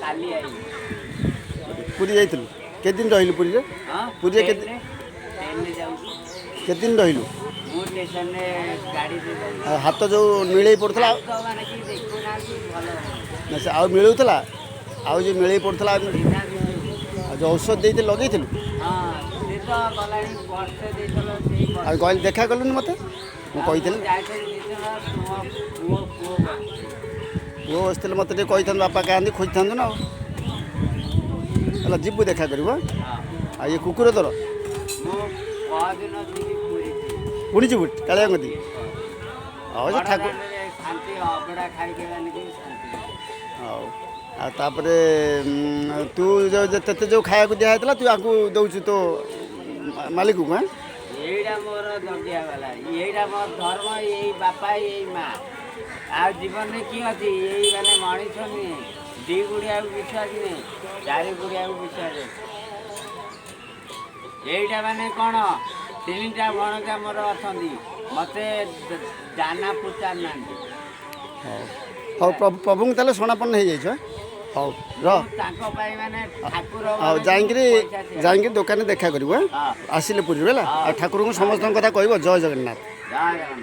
କାଲି ଆଇଲି। ପୁରୀ ଯାଇଥିଲୁ? କେତେ ଦିନ ରହିଲୁ ପୁରୀରେ? ହଁ। ପୁରୀରେ କେତେ ଟ୍ରେନରେ, ଟ୍ରେନରେ ଯାଉଛି। କେତେ ଦିନ ରହିଲୁ? ମୁଁ ଷ୍ଟେସନରେ ଗାଡ଼ିରେ ଯାଉଛି। ଆଉ ହାତ ଯେଉଁ ମିଳେଇ ପଡ଼ୁଥିଲା? ତ ମାନେ କି ଦେଖୁନାହାନ୍ତି ଭଲ। ନା, ସେ ଆଉ ମିଳୁଥିଲା, ଆଉ ଯେଉଁ ମିଳେଇ ପଡ଼ୁଥିଲା ଆଉ ବିନା ବିନ୍ଦୁ। ଯେଉଁ ଔଷଧ ଦେଇଥିଲେ, ଲଗେଇଥିଲୁ? ହଁ, ସେ ତ ଗଲାଣି ବର୍ଷେ ଦେଇଥିଲ ସେଇ ବର୍ଷେ। ଆଉ କହିଲି, ଦେଖା କଲୁନି ମୋତେ? ମୁଁ କହିଥିଲି। ମୁଁ ଯାଇଥିଲି 2 ଥର, ତୁମ ପୁଅ ପୁଅ ବସିଥିଲେ। ପୁଅ ବସିଥିଲେ, ମୋତେ ଟିକେ କହିଥାନ୍ତୁ, ବାପା କାହାନ୍ତି ଖୋଜିଥାନ୍ତୁ ନା। ଆଉ ହେଲା, ଯିବୁ ଦେଖା କରିବୁ, ଆଁ? ହଁ। ଆଉ ଇଏ କୁକୁର ତୋର? ମୁଁ ପରଦିନ ଯିବି ପୁରୀ। ପୁଣି ଯିବୁ କାଳିଆଙ୍କ କତିକି? ହଉ, ସେ ବଡ଼ ଠାକୁର ଦାଣ୍ଡରେ ଶାନ୍ତି, ଅବଢ଼ା ଖାଇକି ମାନେ କି ଶାନ୍ତି। ହଉ, ଆଉ ତାପରେ ତୁ ଯେଉଁ ତତେ ଯେଉଁ ଖାଇବାକୁ ଦିଆହେଇଥିଲା, ତୁ ଆକୁ ଦେଉଛୁ ତୋ ମାଲିକକୁ, ଆଁ? ଏଇଟା ମୋର ଜଗିଆ ବାଲା, ଏଇଟା ମୋର ଧର୍ମ, ଏଇ ବାପା, ଏଇ ମା। ଆଉ ଜୀବନରେ କିଏ ଅଛି? ଏଇ ମାନେ ମଣିଷ ନୁହେଁ, ଦି ଗୁଡ଼ିଆକୁ ବିଶ୍ୱାସ ନୁହେଁ, ଚାରି ଗୁଡ଼ିଆକୁ ବିଶ୍ୱାସ ଅଛି। ଏଇଟା ମାନେ କ'ଣ, ତିନିଟା ଭଣଜା ମୋର ଅଛନ୍ତି, ମୋତେ ଦାନା ପଚାରୁନାହାନ୍ତି। ହଉ ହଉ, ପ୍ରଭୁଙ୍କୁ ତାହେଲେ ଶରଣାପନ୍ନ ହେଇଯାଇଛୁ, ଆଁ? ହଉ, ରହ। ମୁଁ ତାଙ୍କ ପାଇଁ ମାନେ ଠାକୁର ଆଉ ମାନେ ଯାଇକିରି ପଇସା ଦିଆ। ଯାଇକିରି ଦୋକାନରେ ଦେଖା କରିବୁ, ଆଁ? ହଁ। ଆସିଲେ ପୁରୀରୁ, ହେଲା? ହଁ। ଆଉ ଠାକୁରଙ୍କୁ ସମସ୍ତଙ୍କ କଥା କହିବ, ଜୟ ଜଗନ୍ନାଥ। ଜୟ ଜଗନ୍ନାଥ।